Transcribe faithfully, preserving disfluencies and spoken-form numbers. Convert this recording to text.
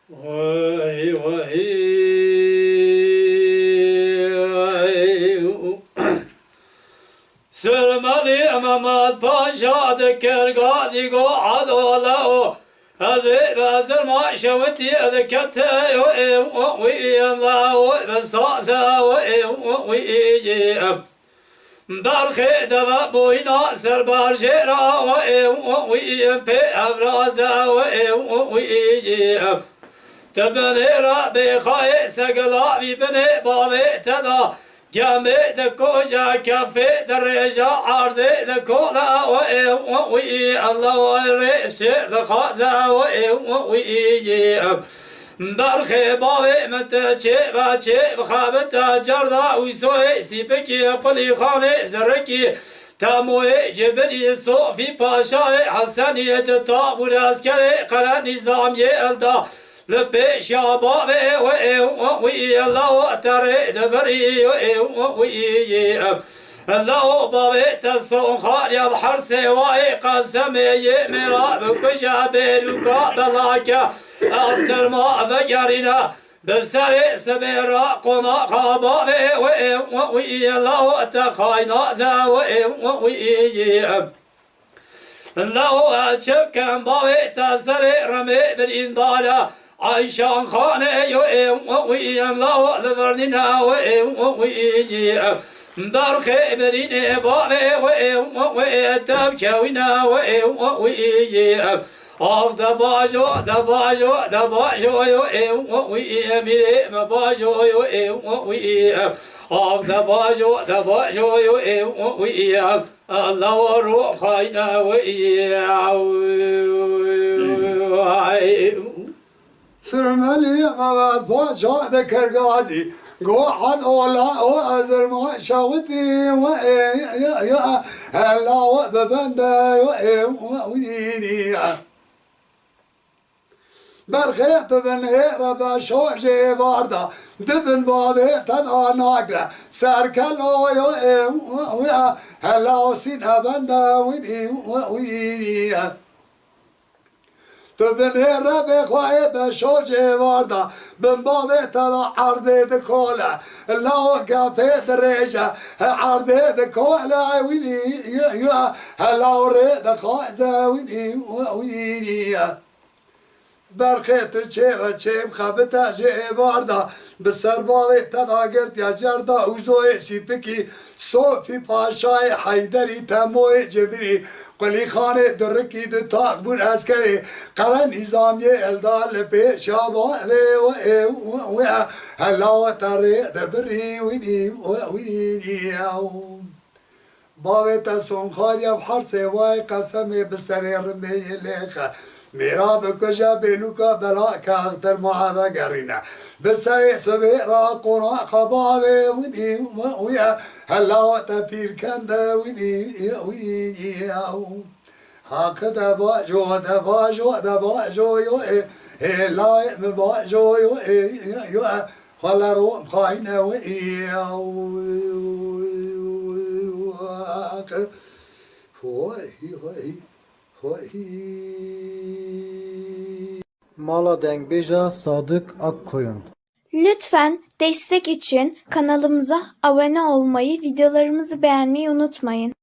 Wey, wey. Sirmelî Mehmed Paşa dikir gazî go ado leo. Ez ê bezirma şewitî dikete yo ê wî em leo. Bi saze yo ê wî em. Berxê deve boyna ser berjêra we ê wî pê evraze we ê wî. Te binê re bêxayê segilavî binê bavê te da. Gemê de koja kefê de rêja ardê de kola we ê wî. Allah rê şêr de xaze we ê wî. Berxê bavê min te çê ve çê bixebite cerda û soyê sîpikî qulîxanê zirikî temoyê cibirî sofî paşayê hesenî di tabûr eskerê qere nîzamiyê elda li pêşiya bavê we ê wî lawo terê dibirî ê wî. Lawo bavê te sonxariya bi hersê wayê qasemê yê mêra bikuje bêrûka belake. Axtirma vegerîne bi serê sibê re qonaxa bavê we ê wî lawo te xaynaze we ê wî. Lawo çikem bavê te serê remê birîndare Ayşan xane yo ê wî lawo li vernîne we ê wî. Berxê birînê bavê we ê wî tev kewîne we ê wî. Av de bajo, de bajo, de bajo yo ê wî, emirê me bajo yo ê wî. Av de bajo, de bajo yo ê wî. Allah ro xayne wî. Sirmelî Mehmed Paşa de Kergazî. Go an ola o ezirma şawitî we ê, ya, ya, hela we bibende we ê, we, we, we, Berxê dibin hê re be şojê varda, dibin bavê te da nagre, serkelo yo ê, we, we, hela o sîne bende wî, we, we. Tu binê re bê xwayê be şojê varda, bin bavê te da erdê dikole, law gafê dirêje, he erdê dikole, wî, he law rê dixwaze, wî, wî. Berxê tu çê ve çêm xebite ji êvarda, bi ser bavê te da girtiya cerda û zoyê sîpikî, Sofî Paşayê Heyderî, Temoyê Cibirî, Qulîxanê Durikî, du takbûr eskerê qere nîzamiyê elda li pêşiya bavê we ê we, we hela we te rê dibirî wî, we wî. Bavê te sonxariya bi hersê wayê qasemê bi serê rimê yê lêxe. Mêra bikuje bêlûka belake axtir ma vegerîne. Bi serê sibê ra qonaxa bavê winî wî ye. Hela te pîrkende winî winî ye. Haqi de bajo, de bajo, de bajo yo ê, ê layê mi bajo yo ê, yo ê. Xwele ro xayne we ê. Hoy, hoy, hoy. Mala dengbêja Sadık Akkoyun. Lütfen destek için kanalımıza abone olmayı, videolarımızı beğenmeyi unutmayın.